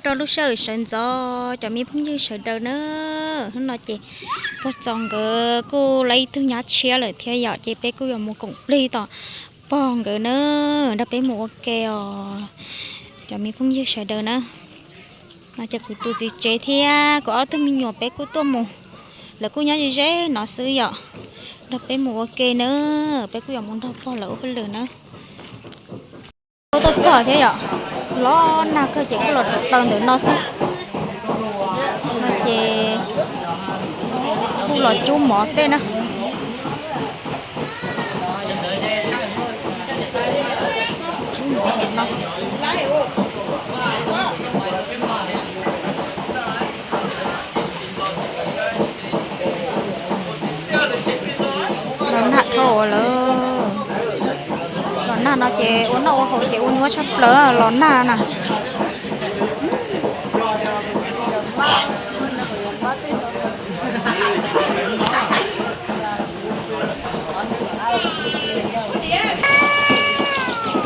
Rau lub sij hawm sawv ntxov cov me phooj ywg sawv daws na, hnub no ces pog Txos nkawd kuj lawv ib tug nyab tshiab lawm thiab yom, ces peb kuj yuav mus koom plig tom pog nkawd na, nrog peb mus ua ke os cov me phooj ywg sawv daws na. No ces kuv tus txiv tsev thiab kuv ob tug me nyuam peb kuj tuaj mus, lawv kuj nyob ze ze no xwb yom, nrog peb mus ua ke na, peb kuj yuav mus nrog pog lawv ua hauj lwm na. Kuj tuaj txog thiab yom, los nag kawg ces kuj los rau taw ntawm no xwb. No ces kuj los cub mov tej na. Los nag dhau lawm. Los nag no ces ua noj ua haus ces ua nyuaj tshaj plaws los nag na.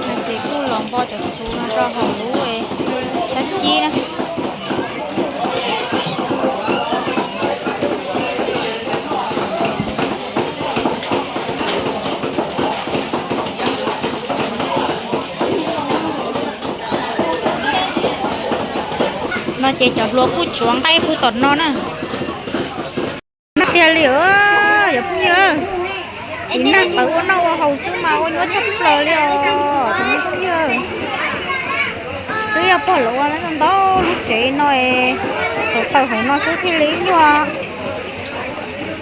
No ces kuj los npo cov txhuv no rau hauv lub sab cib na. No ces cov hluas kuj tsuav nqaij pw tom no na. Nag tiag li, yog phooj ywg, tiv nag tawv ua noj ua haus xwb mas ua nyuaj tshaj plaws li os. Twb yog pog lawv ua ntau lub tsev no, thaum tawm hauv no xwb thiaj li ib nyuag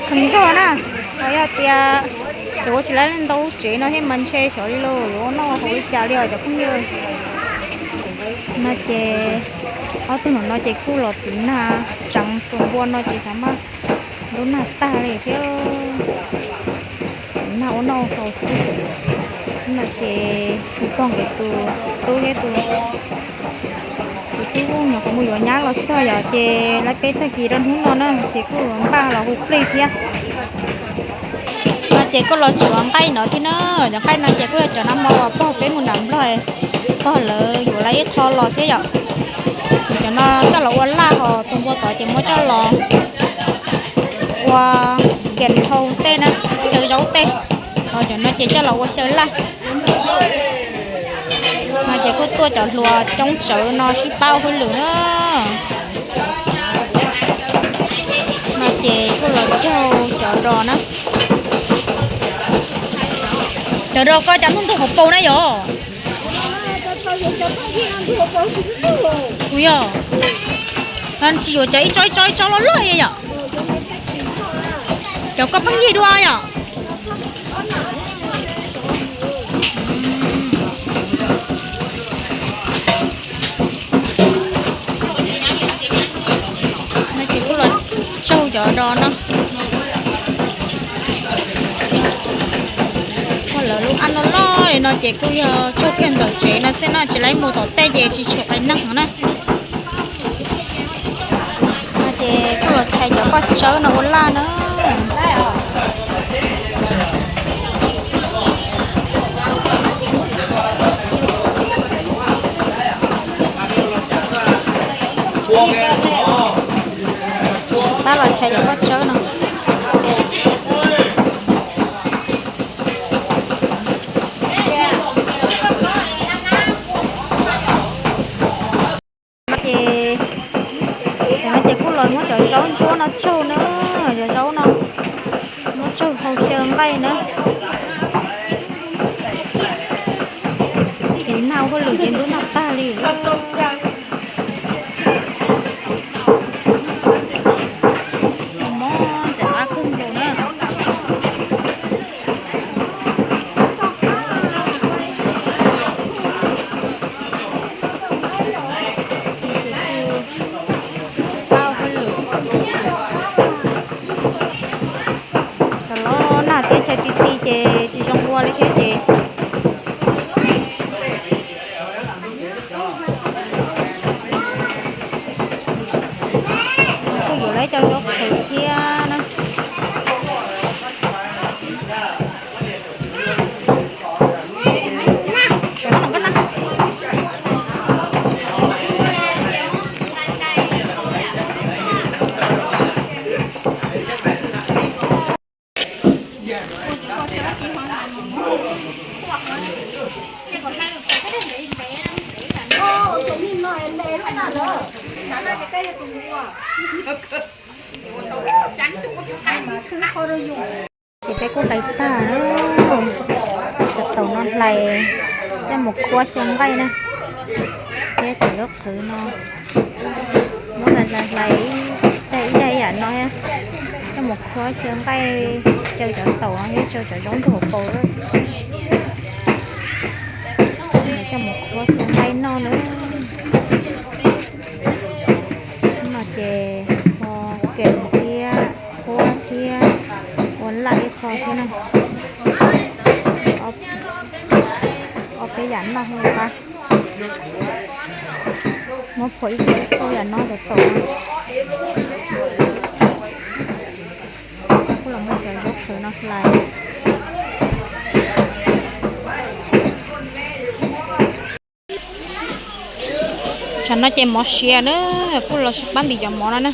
kheev zog na. Ho yog tias tseem ua tsis tau ntau lub tsev no thiab mas ntshe xyov li los yuav ua noj ua haus li cas li os cov phooj ywg. No ces ob tug no ces kuj los tiv nag tseev tus npua no ces xav mas ntuj nag tag li thiab, nag ua noj ua haus xwb. No ces kuv pog nkawd tus tub thiab tus, tus tub nyuam qhuav mus yuav nyab los txog yom, ces lawv peb tag kis rau hnub no na ces kuj npaj los hu plig thiab. No ces kuj los tsuav nqaij no thiab na, cov nqaij no ces kuj yog cov nag hmo pog peb mus nram Nplog, pog lawv yuav lawv ib qho los thiab yom. Cov no coj los ua laj, ho tus npua tod ces muab coj los ua kiam hau tej na, xyaw zaub tej, ho cov no ces coj los ua xyaw laj. No ces kuj tuaj cov hluas coob tsawv no sib pab ua hauj lwm na. No ces kuj los caug cov dos na. Cov dos koj cas ntug ntug hauv paus na yom? Kuv yog, tsis yuav cov ib tsob ib tsob ib tsob loj loj yom? Cov koj pheej yig dua yom? No ces kuj los tsaug cov dos no. Pog lawv lub ab loj loj li no ces kuj yog tsaug kiag ntawm tsev no xwb no, tsis laib mus tom tej ces tsis tshua qis neeg na. No ces kuj los chais cov pob tsawb no ua laj na. Pab los chais cov pob tsawb no. Ces, no ces kuj los muab cov zaub ntsuab no tsaug na, cov zaub no muab tsaug hau xyaw nqaij na. Ces nag ua hauj lwm ces ntuj nag tag li. Mob ntxim qab kawg nkaus na. Cov los nag thiab chaw ti ti ces tsis zoo ua li thiab ces kuj yuav lawv cov zaub qhwv thiab na. Ces peb kuj hlais tag, cov taum no hlais coj mus khuab xyaw nqaij na, thiab cov zaub qhwv no muab hlais hlais ib daim ib daim yam no, coj mus khuab xyaw nqaij, xyaw cov taum no thiab xyaw cov zaub ntug hauv paus, coj mus khuab xyaw nqaij noj na. No ces ua kem thiab khuab thiab ua laj ib qho thiab na. Ob peb yam noj thiab qab. Muab phua ib co ib co yam no cov taum no. Kuj los muab cov zaub qhwv no hlais. Tsam no ces mov siav na, kuj los sib pab ntim cov mov no na.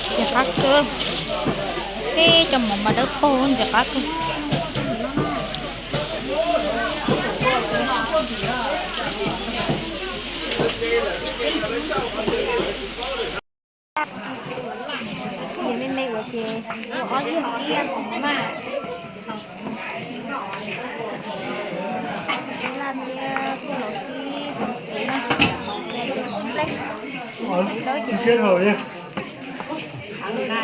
Ntxim qab kawg. Peb cov mov mas dawb paug ntxim qab kawg. Ces me me ua ces ua ob yam kiag mas. Laj thiab kuj los kib, kuj los kib na.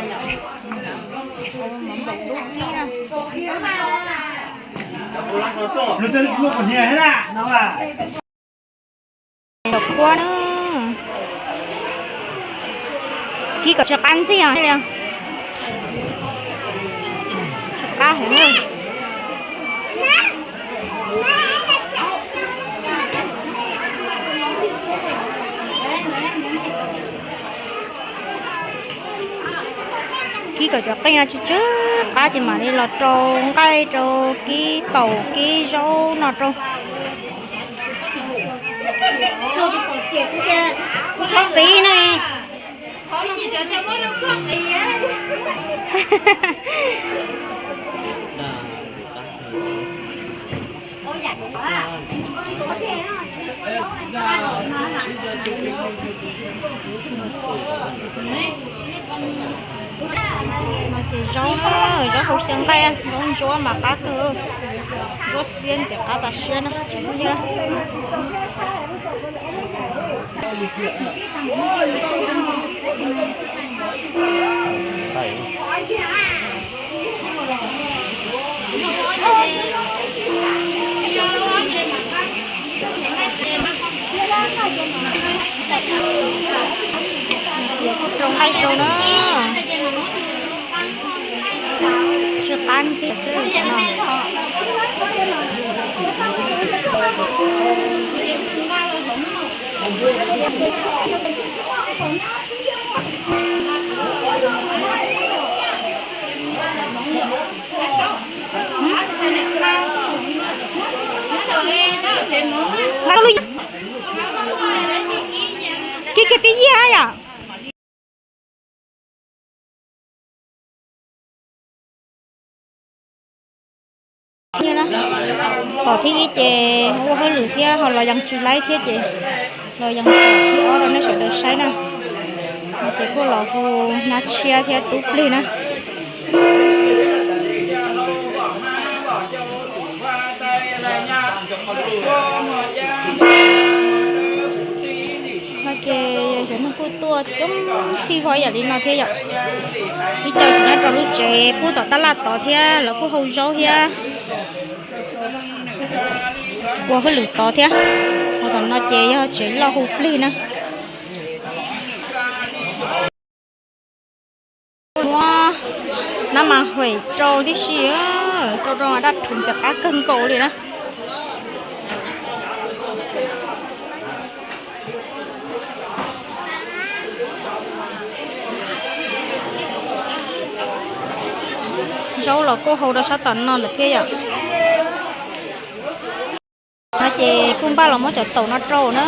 Lawv ces mov npaum dub kib na. Tom khuab na. Kib kom tsis qab ntxij os li. Tsis qab heev na. Kib kom cov qeej no tsw tsw qab ces mam li los rau nqaij rau kib taum kib zaub no rau. Kuv thov qiv no. No ces zaub na, zaub hau xyaw nqaij, zaub ntsuab mas qab kawg, ntsuab xiab ntxim qab tas siab na, tsis muaj yog. Rau nqaij rau na. Tsw qab ntxij xwb no. Kib kiag tib yiag yom. Pom thib ib ces ua hauj lwm thiab ho los yees tsis laib thiab ces los yees pom thib ob rau nej sawv daws saib na. Ces kuj los hu nyab tshiab thiab tub plig na. No ces yog cov neeg kuj tuaj coob txhij huab yam li no thiab yom. Ib co nyob rau lub tsev pub tom tab laj tod thiab lawv kuj hau zaub thiab ua hauj lwm tod thiab. Ua tom no ces yog tsev loj hu plig na. Muab nab mas huam rau tib si, rau rau daj rhuv ntxim qab kawg nkaus li na. Zaub los kuj hau rau sab tom no lawm thiab yom. No ces kuj npaj los muab cov taum no rau na.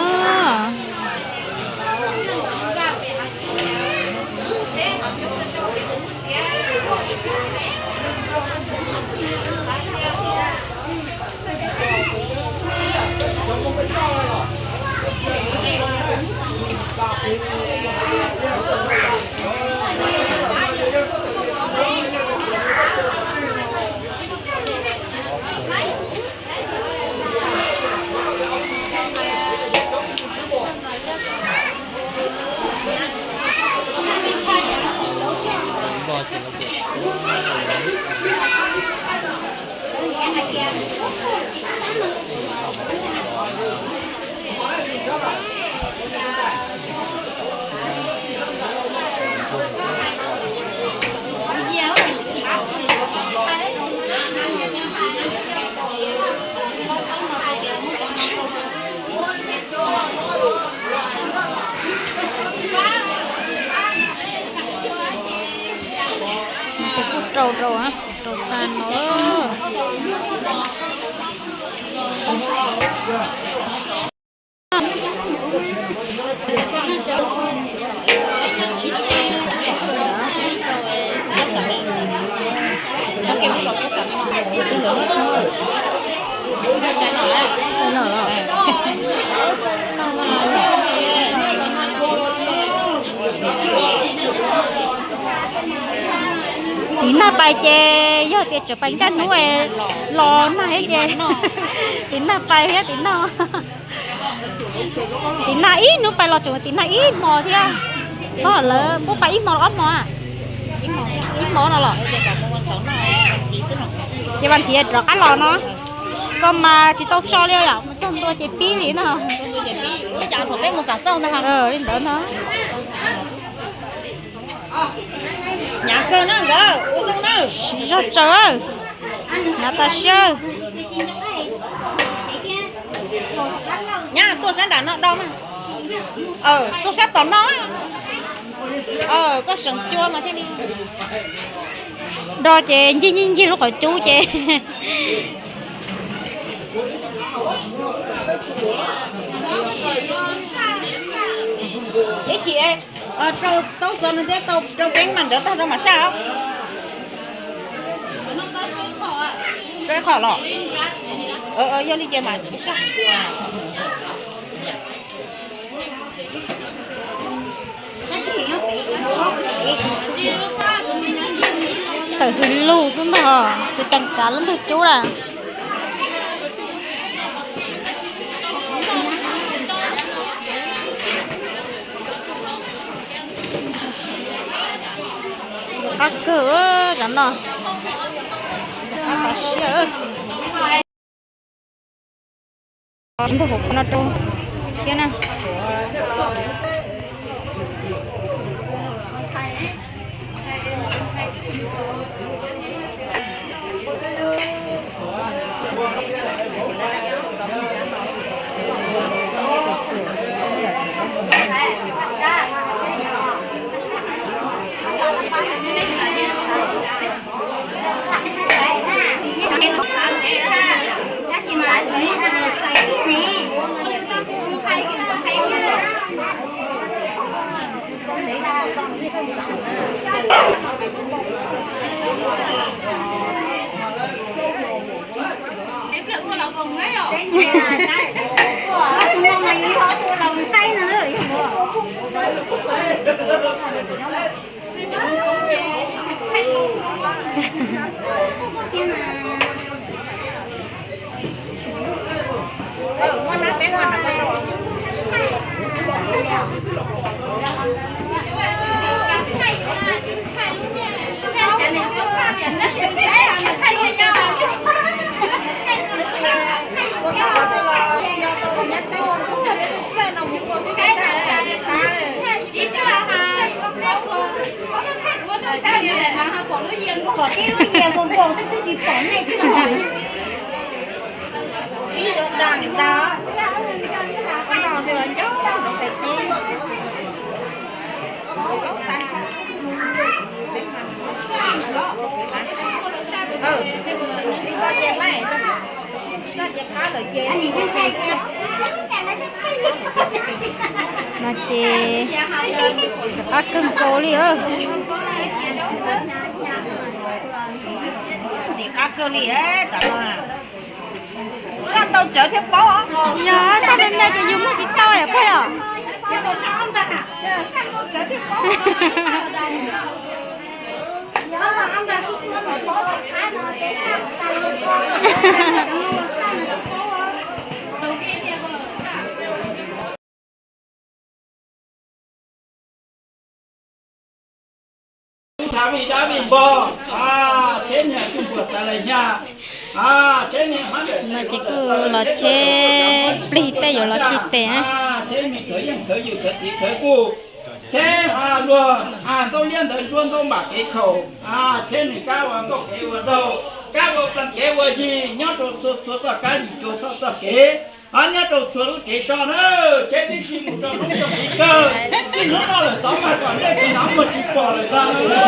Ces kuj rau rau, rau tag no. Tim nag pais ces yog tias tseem pais ncaj hnub los nag thiab ces tim nag pais thiab tim nag. Tim nag ib hnub pais los tseem tim nag ib hmo thiab. Tod lawv puab pais ib hmo los ob hmo? Ib hmo no los. Ces vas thiv rov qab los no. Koj mas tsis tau so li yom, mus txog ntua ces pib li no. Li ntawd no. Siv zog tsaws, hnyav tas siab. Nyab tuaj sab nram no do, tuaj sab tom no. Koj seem cua mas thiaj li do ces ncig ncig ncig lub qhov cub ces ib chim rau taub xov no thiab tau rau peeb mas ntawd tag rau mam saj os. Rau ib qho los. Yog li ces mam saj. Tawm hws lug xwb ntag, tsis teem kav lub ntug cub lawm. Qab kawg cov no, qab tas siab. Npawg hauv no rau thiab na. Ib yuav dag ntag, no twb nco pem txiv. No ces ntxim qab kawg nkaus li. Ntxim qab kawg li. Saj ntau tsawv thiaj paub. Yog saj me me ces yus muaj tsis tau puas yog? Saj ntau tsawv thiaj paub. Tsheb vij dab vij npog, tsheb niag tsuj npuas tas lawm nyag. No ces kuj los cheb plig tej yuav los khi tes na. Tsheb me khawv yeej khawv ywm khawv txiv khawv kuj, tsheb luag ntaub liab ntawd nruab ntaub npam kev khaum, tsheb nws kab ua nkauj kev ua nraug, kab ua plees kev ua yig, nyob rau txhua txhua txoj kab yim txhua txoj kev, nyob rau txhua lub tsev so na. Tsheb tib si mus rau hnub rau kev kawg, txij hnub no lawm tod mas kom nej tsis hnov muag tsis pom lawm ntag.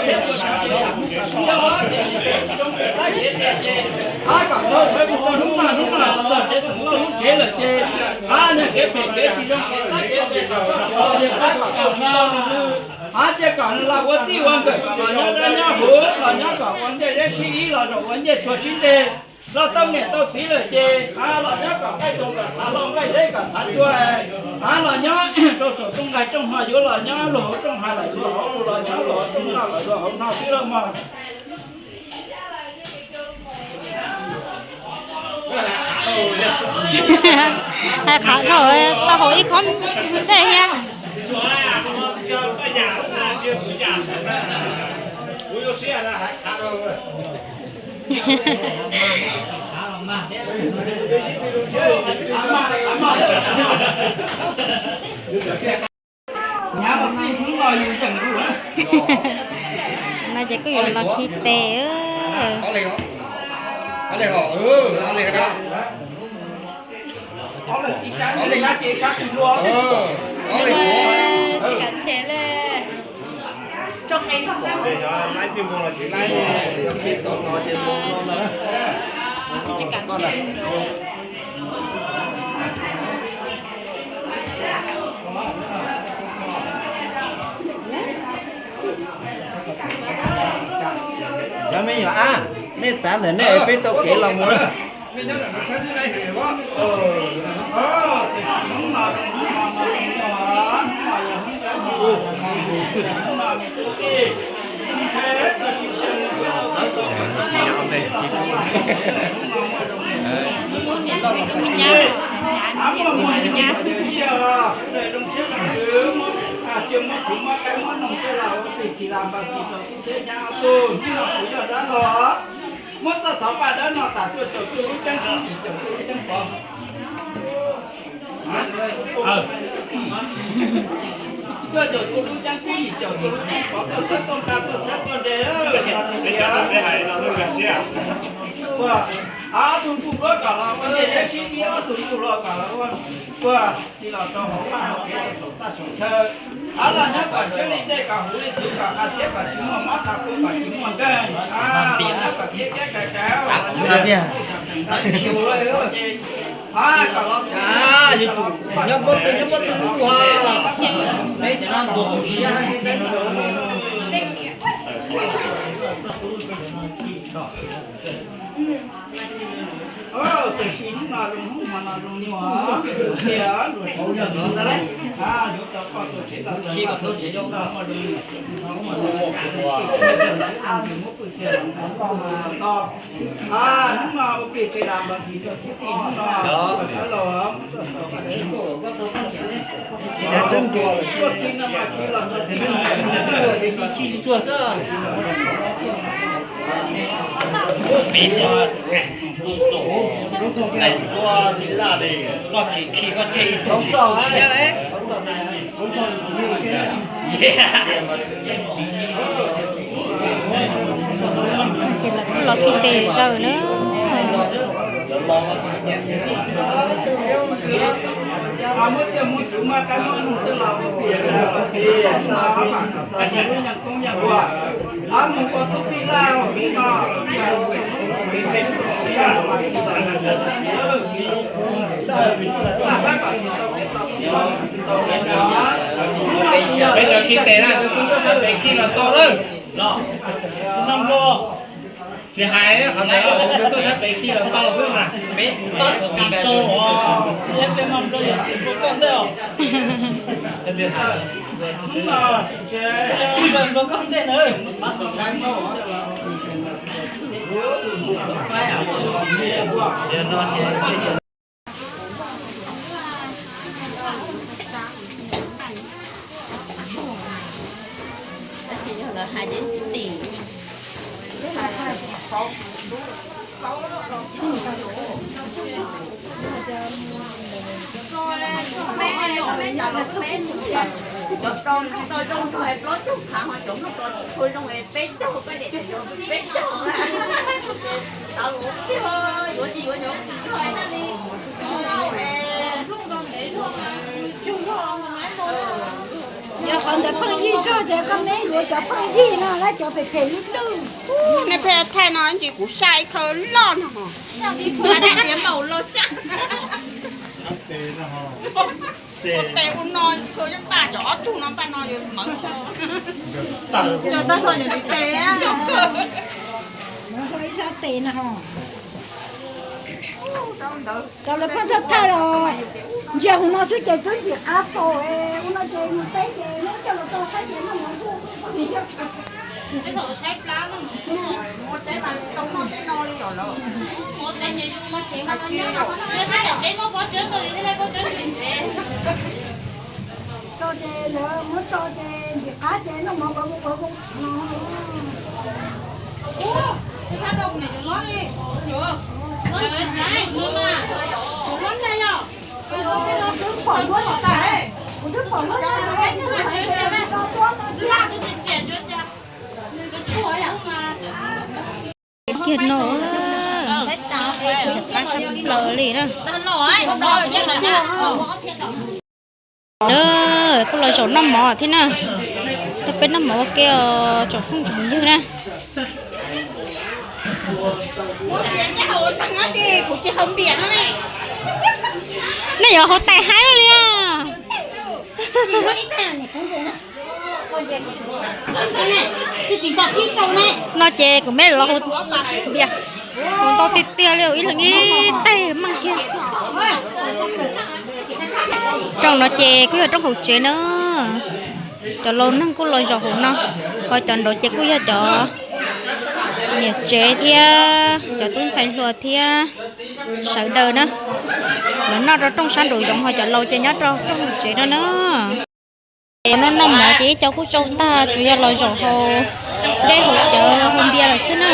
Tsheb ua tsav ua yam mus kom siab os, ces tsis zoo kev tab kev tes ces, a kom dhau sawv mus rau hnub no, hnub no los txog tsev xeem Lauj lub tsev lawm ces, a niag kev phem kev tsis zoo kev tab kev tes kom txoj tsis tau, a kom tau tsis tau nws, a cia kom nws los ua txij ua nkawm kom los nyob dawb nyob huv, los nyob kom ua ncej zeb sib ib los zaum ua ncej tshua sib nte. Los tau niam tau txiv lawm ces, a los nyob kom nqaij toog kom txhav hlau nqaij zeb kom txhav tsua, a los nyob rau saum rooj nqaij rooj hno yuav los nyob luag hauv rooj hais los luag hauv, los nyob luag hauv rooj noj los luag hauv hno xwb lauj mog. Hais qhav dhau tau hauv ib khob dej thiab. No ces kuj yuav los khi tes. Tsis kam tshem li. Tsis kam tshem. Cov me nyuam ab, nej txav ntawm nej peb tau kev los mus lawm. Muab txoj xov paj dawb no tas tuaj caum kuv lub ceeb sib yim caum kuv lub ceeb pov. Tuaj caum kuv lub ceeb sib yim caum kuv lub ceeb pov, tuaj txhawb tuaj nqa tuaj txhawb tuaj nte. Ua, ob tug ntuj hluas kom los ua ncej zeb sib ib, ob tug ntuj hluas kom los ua, ua, tsis los rau hauv vaj hauv tsev saum txaj saum chaw. Ab los nyob kom ntshiab li dej kom huv li txhuv kom qas txhiab kom tsis muaj mob qas kub kom tsis muaj nkeeg. Ab los nyob kom thiab thiab kav kav los nyob kom tsis muaj sam tsees ntau tsis muaj ces, ab kom los nyob pob tw nyob pob tw lub ha. Peb cov no ntuas siab. Tam sim hnub no zoo hnub hmo no zoo li tias luag saud yog ntawd, yuav tau koj tus tsev tau tau tsev zoo tau muaj zoo li hnub no ua pwj tsev los ntawd to. Hnub no ua plig qis las los sis rau txhib tij hnub no los muab tuaj tau tuaj txhib no mas tsis los tau txhib no. Ces lawv kuj los khi tes zaws na. Peb cov khi tes na, tus tub tuaj sab pem khi los tau lawm. Tsis hais qhov ntawd, tus tub tuaj sab pem khi los tau xwb mas. Yog qhov ntawd pheej yig zog ces koj meb yuav cov pheej yig no lawm, cov phem phem lub lub. Nej pheej thaij no ntsis kuv saj ib thawj loj no. Ua tes ua no, txhua yeej npaj cov ob tug no, npaj no yuav mawv. Cov tag hlo cov tes. Ib sab tes no. Cov lawv pheej thawj thawj los ntsia hauv no xwb ces twb ntxim qab tau, ua no ces mus teb ces neb coj los tau saib ces noj mov xwb. Tso ces lawv muab tso ces ntxim qab ces noj mov qhuav qhuav no. Kuv twb pom muab, kuv twb pom muab. Kiag no, qab sab plaws li na. Kuj los zaum noj mov thiab na. Tau peb noj mov ua ke os tsoom phooj tsoom ywg na. Nej yuav hauv tais haib li os. No ces kuv meb los hauv npias, hauv ntau tiag tiag li, ib leeg ib tais meej kiag. Rooj no ces kuj yog rooj hauv tsev na. Cov laus neeg kuj los zaum hauv no, ho cov nraud ces kuj yog cov niam tsev thiab cov tub ntxhais hluas thiab sawv daws na. Lawv noj rau rooj sab nraum zoov, ho cov laus ces nyob rau rooj hauv tsev no na. Ces noj noj mov ces ib co kuj tsau tag, tsuas yog los zaum haus dej haus cawv haus npias lawm xwb na.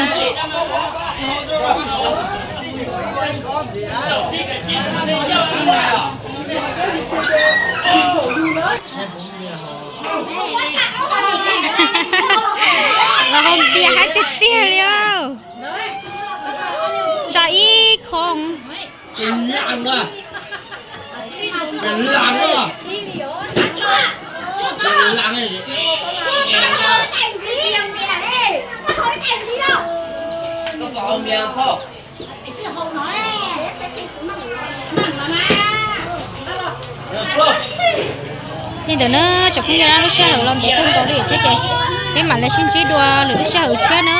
Los haus npias haib tiag tiag li os. Tso ib khoov. Li ntawd na tsoom phooj ywg, lub sij hawm los ntev kawg nkaus li thiab ces peb mam li sib ntsib dua lwm lub sij hawm tshiab na.